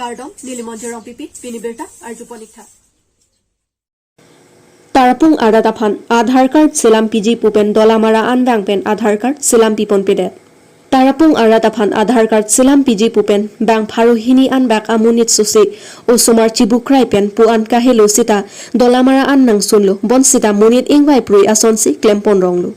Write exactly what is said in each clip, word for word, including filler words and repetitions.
Kardom, neli Monjir Rongpipi, pini birta arjupon ik tha. Tarapung arat aphan Aadhaar card selam piji pu pen Dolamara anvang pen Aadhaar card selam pipon pedet. Tarapung arat aphan Aadhaar card selam piji pu pen bang pharo hini anbak amonit susi osomar chibukrai pen pu an kahelo sita Dolamara an nangsunlo, bonsita monit ingvai prui asonsi klempon ronglo.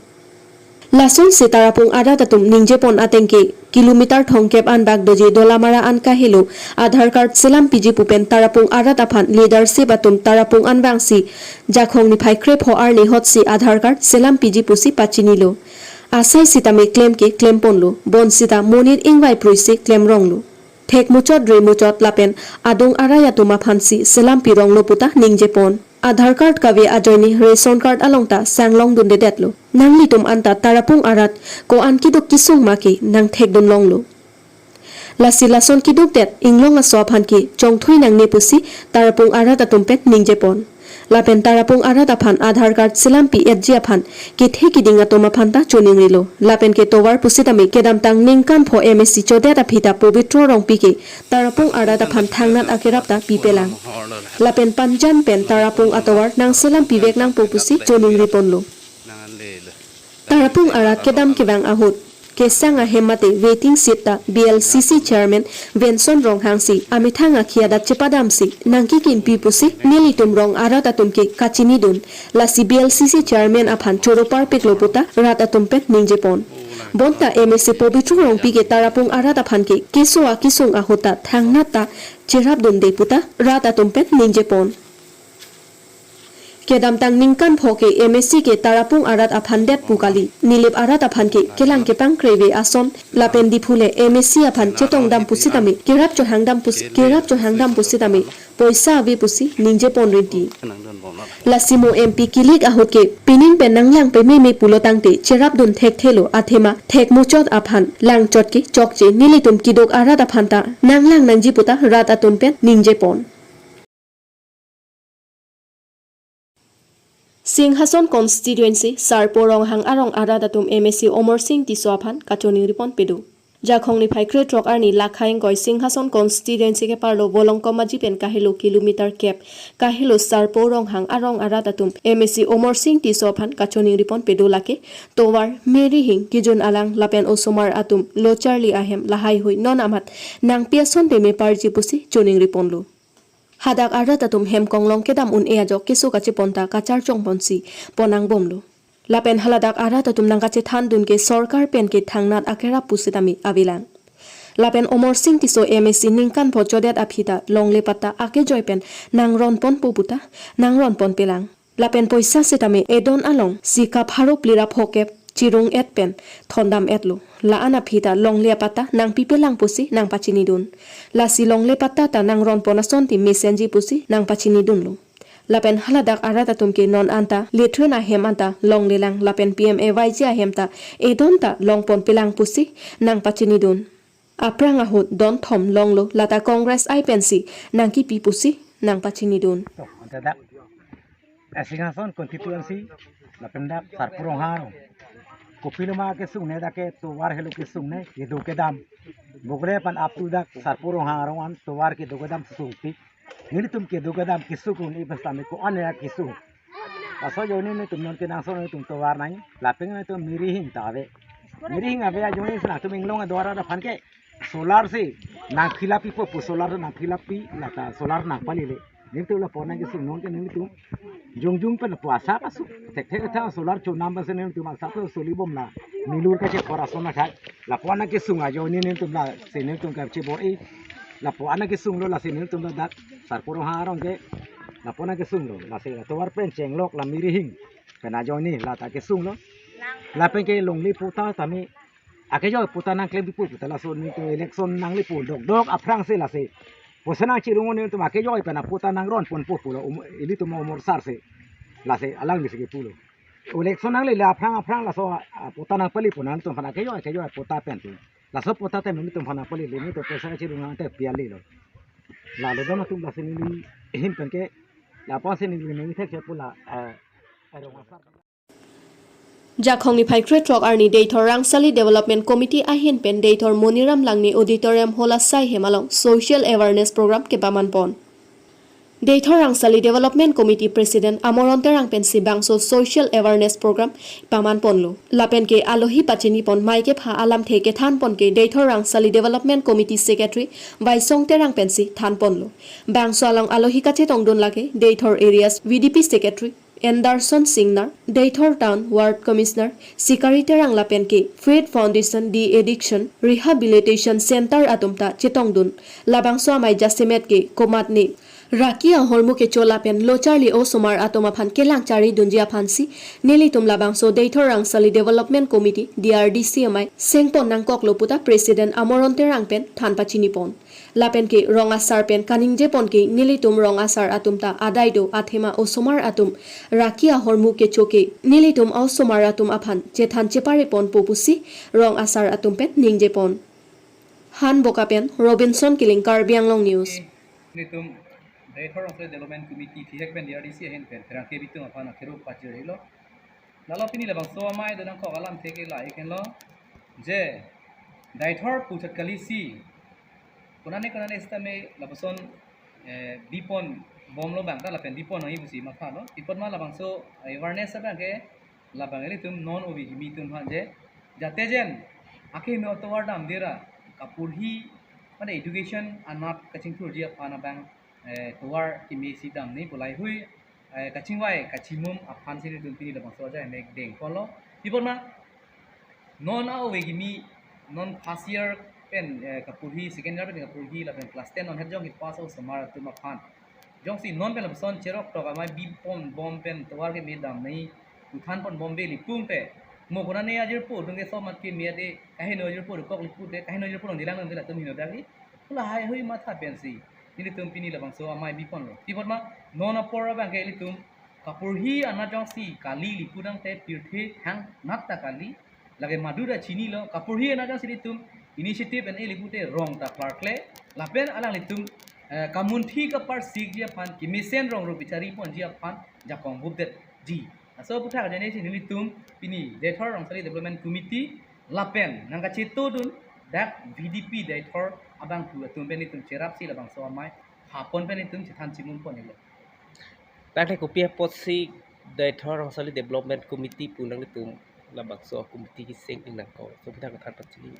Lasonsi Tarapung arat atum ningjepon ateng ke kilometer thomkep anbak doji Dolamara an kahelo Aadhaar card selam piji pu pen Tarapung arat aphan leadership atum Tarapung anvangsi Jakhong niphai krepho arni hotsi Aadhaar card selam piji pusi pachinilo. Asai sitame klem ke klemponlo, bonsita monit ingvai pruisi klem ronglo. Thek muchot re muchot lapen adung arai atum aphansi selam pironglo puta ningjepon. Aadhaar card kave ajoine ration card along ta sanglong dundedetlo. Nanglitum anta Tarapung arat ko-an kiduk kisung ma ke nangthekdun longlo. Lasi lason kidukdet inglong aso aphan ke chongthui nangne pusi Tarapung arat atum pen ningjepon. Lapen Tarapung arat aphan Aadhaar card selam pi-etji aphan kethe kiding atum aphan ta choningrilo. Lapen ke tovar pusitame kedamtang ningkan pho M A C chodet aphi ta Pobitro Rongpi ke Tarapung arat aphan thangnat akerap ta pipelang. Lapen Panjan pen Tarapung atovar nangselam pivek nangpo pusi choningriponlo. Tarapung arat kedam kevang ahut kesang ahem mate waiting shed ta B L C C chairman Benson Ronghang si amethang akhi adak chepadamsi nangkikimpi pusi nelitum rong arat atum ke kachinidun, lasi B L C C chairman aphan choro parpiklo puta rat atum pen ningjepon. Bonta M A C Pobitro Rongpi ke Tarapung arat aphan ke keso akisung ahut ta thangnat ta cherapdunde puta rat atum pen ningjepon. Kedamtang ningkan pho ke M A C ke Tarapung arat aphan det pu kali, Nilip arat aphan ke kelang kepangkreve ason, lapen Diphu le M A C aphan chetongdam pusitame kerap chohangdam pusi, kerap chohangdam pusitame poisa ave pusi ningjepon rinti. Lasi mo M P kilik ahut ke pining pen nanglang pememe pulo tangte cherapdun thekthelo, athema thek muchot aphan langchot ke chokche, nelitum kiduk arat aphan ta nanglang nangji puta rat atum pen ningjepon. Singhason constituency Sarpo Ronghang arong arat atum M A C Omor Sing Tisso aphan kachoningri ponpedo. Jakhong niphai krethrok arni Lakha ingkoi Singhason constituency keparlo Volongkom Aji pen kahelo kilometer kep kahelo Sarpo Ronghang arong arat atum M A C Omor Sing Tisso aphan kachoningri ponpedo, lake tovar, mirihing, kijun alang lapen osomar atum lo charli ahem lahai hui non amat nangpi ason teme parji pusi choningri ponlo. Hadak arat atum hem konglong kedam un-e ajok keso kachepon ta kacharchong ponsi pon angbomlo. Lapen haladak arat atum nangkachethandun ke sorkar pen ke thangnat akerap pusitame avelang. Lapen Omor Sing Tisso M A C ningkan pho chodet aphi ta longle patta akejoi pen nangron ponpo puta nangron ponpelang. Lapen poisa sitame edon along sika pharo phli ra phokep chirung et pen thondam etlo. La-an aphi ta longle apatta nangpipelang pusi nangpachinidun. Lasi longle patta ta nangron pon ason ti mesenji pusi nangpachinidunlo. Lapen haladak arat atum ke non anta lethun ahem anta longlelang lapen P M A Y G ahem ta edon ta long ponpelang pusi nangpachinidun. Aphrang ahut don thom longlo, lata Congress ai pensi nangkipi pusi nangpachinidun. To, ante dak, eh, Singhason constituency, lapen dak Sarpo Ronghang arong. Kopiloma kesung ne dak ke tovar helo kesung ne, kedo kedam. Bokre pen up to dak Sarpo Ronghang arong an tovar kedo kedam sungpik. Nelitum kedo kedam kesung un-e pen sitame ko-an ya kesung. Laso ajoine nelitum non kenangsot nelitum tovar nang, lapen nelitum mirihing ta ave. Mirihing ave ajoine si nangtum inglong adwar aphan ke solar si nang fill up pipo pu, solar si nang fill up pi, lata solar nangpalile. Nelitum lapu nangkesung non ke nelitum jongjung pen lapu asap asu. Thekthe ketha solar chonam pensi nelitum asap asu libom la. Milur kachepor ason athai. Lapu nangkesung ajoine nelitum lasi nelitum kachebor-i. Lapu nangkesunglo lasi nelitum ladak Sarpo Ronghang arong ke lapu nangkesunglo, lasi la tovar pen chenglok la mirihing pen ajoine lata kesunglo. Lapen ke longle patta tame akejoi patta nangklem pipo puta laso nelitum election nangle pu dokdok aphrang si lasi. Poisa nangchirung un-e nelitum akejoi pen apatta nangron ponpo pulo, um, ilitum Omor sar si. Lasi alangli si kepulo. Election nanglele aphrang aphrang laso, ah, patta nangpali pon nangtum aphan akejoi, akejoi patta pen tu. Laso patta te nelitum aphan nangpalile, nelitum poisa kachirung nang te pialilo. Lalo don atum lasi neli ahin pen ke, lapu si neli neli thek chepu la, eh, arong asar. Jakhong niphai krethrok arni Deithor Rangsali Development Committee ahin pen Deithor Moniram Langne Auditorium Hall asai hem along social awareness program kepaman pon. Deithor Rangsali Development Committee President Amoron Terang pensi bangso social awareness program paman ponlo. Lapen ke alohi pachini pon mei kepha alamthe kethan pon ke Deithor Rangsali Development Committee Secretary Vaisong Terang pensi than ponlo. Bangso along alohi kachetongdun lake Deithor Areas V D P Secretary Anderson Singnar, Deithor Town Ward Commissioner Sikari Terang lapen ke Faith Foundation De-Addiction Rehabilitation Center atum ta chetongdun. Labangso amei jasemet ke komatne raki ahormu kecho lapen lo charli osomar atum aphan kelang chari dunji aphansi nelitum labangso Deithor Rangsali Development Committee, D R D C, amei sengpon nangkoklo puta President Amoron Terang pen than pachini pon. Lapen ke rong asar pen kaningje pon ke nelitum rong asar atum ta adai do athema osomar atum raki ahormu kecho ke nelitum osomar atum aphan chethan chepare ponpo pusi rong asar atum pen ningje pon. Hanboka pen Robinson Killing, Karbi Anglong News. Nelitum Deithor Rangsali Development Committee thihek pen D R D C ahin pen pherangke bitung aphan akhero pajir hilo. Lalo pini labangso amei do nangkok alamthe ke la-ik henlo je Deithor puthot kalisi konane konane sitame lapuson eh, bipon bomlo bang ta lapen bipon nangji pusi mathalo. Pi apot ma labangso awareness abang ke labang ilitum non ove kimi atum aphan je jate jen akeheno atovar damde ra kaporhi mane education anat kachingthurji aphan abang eh, tovar kimi si damne pu laheihui eh, kachingvai kachimum aphansi nelitum pini labangso ajai mek deng ponlo. Pi apot ma non a-ove kimi non first year pen eh, kaporhi, second year pen kaporhi lapen class ten non het jong kepass osomar atum aphan jongsi non pen lapuson cherok tok amei bipon bom pen tovar keme damnei pu than pon bombe lipung te mo konane ajirpo atum ke somat keme ade kaheno ajirpo dokok lipute kaheno ajirpo nangdilang nangdilang atum heno dakli pu laheihui matha pensi nelitum pini labangso amei biponlo. Pi apot ma non apor abang ke ilitum kaporhi anat jongsi kali lipu tangte pirthe thang nat ta kali. Lake madu ta chinilo, kaporhi anat jongsi ilitum initiative en-e lipute rong ta klarkle. Lapen alanglitum eh, kamunthi kaparsikji aphan kemesen rong rup kechari ponji aphan jakong bupdetji. Laso aputhak ajoine si nelitum pini Deithor Rangsali Development Committee lapen nangkachetongdun dak V D P Deithor abangphu atum pen nelitum cherapsi labangso amei phapon pen nelitum chethan chimum pon helo. Tangte kopi apotsi Deithor Rangsali Development Committee pu nanglitum labangso committee keseng ingnang ko so kita kethan pachini.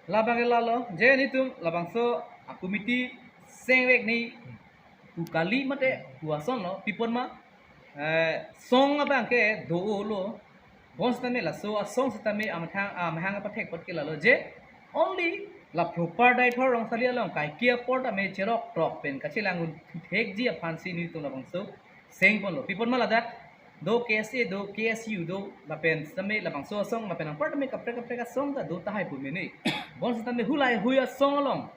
Labang ke lalo je nelitum labangso a committee sengvek ni pu kali mate pu asonlo. Pi apot ma eh, song abang ke do-olo. Bonsitame laso asong sitame amahang amahang apathek apot ke lalo je only la proper Deithor Rangsali along kaike apor tame cherok tok pen kachelang un thekji aphansi nelitum labangso seng ponlo. Pi apot ma ladak do K S A do K S U do lapen sitame labangso asong lapen anpar tame kaprek kaprek asong ta do tahai pu mene. Bonsitame hulaihui asong along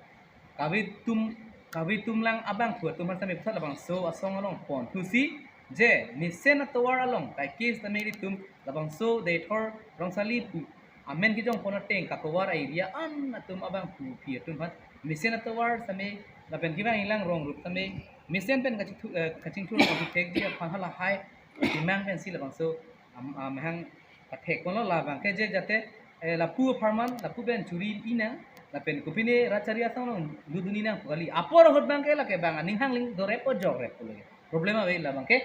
kavitum kavitum lang abangphu atum aphan sitame pusat labangso asong along ponthusi je mesen atovar along kaike sitame ilitum labangso Deithor Rangsali pu amen kejong pon ateng katovar area an atum abangphu aphi atum aphan mesen atovar sitame lapen kevang ilang rong rup sitame mesen pen kachingthur eh, kachingthur kachingthekji aphan halahai kemang pensi labangso am- amahang pathek ponlo. Labang ke je jate eh, lapu apharman lapu pen churi inang lapen kopine rat chari asong along dudun inang pu kali apor ahut abang ke lake bang aning hangling dorep o jok rep pu lake problem ave labang ke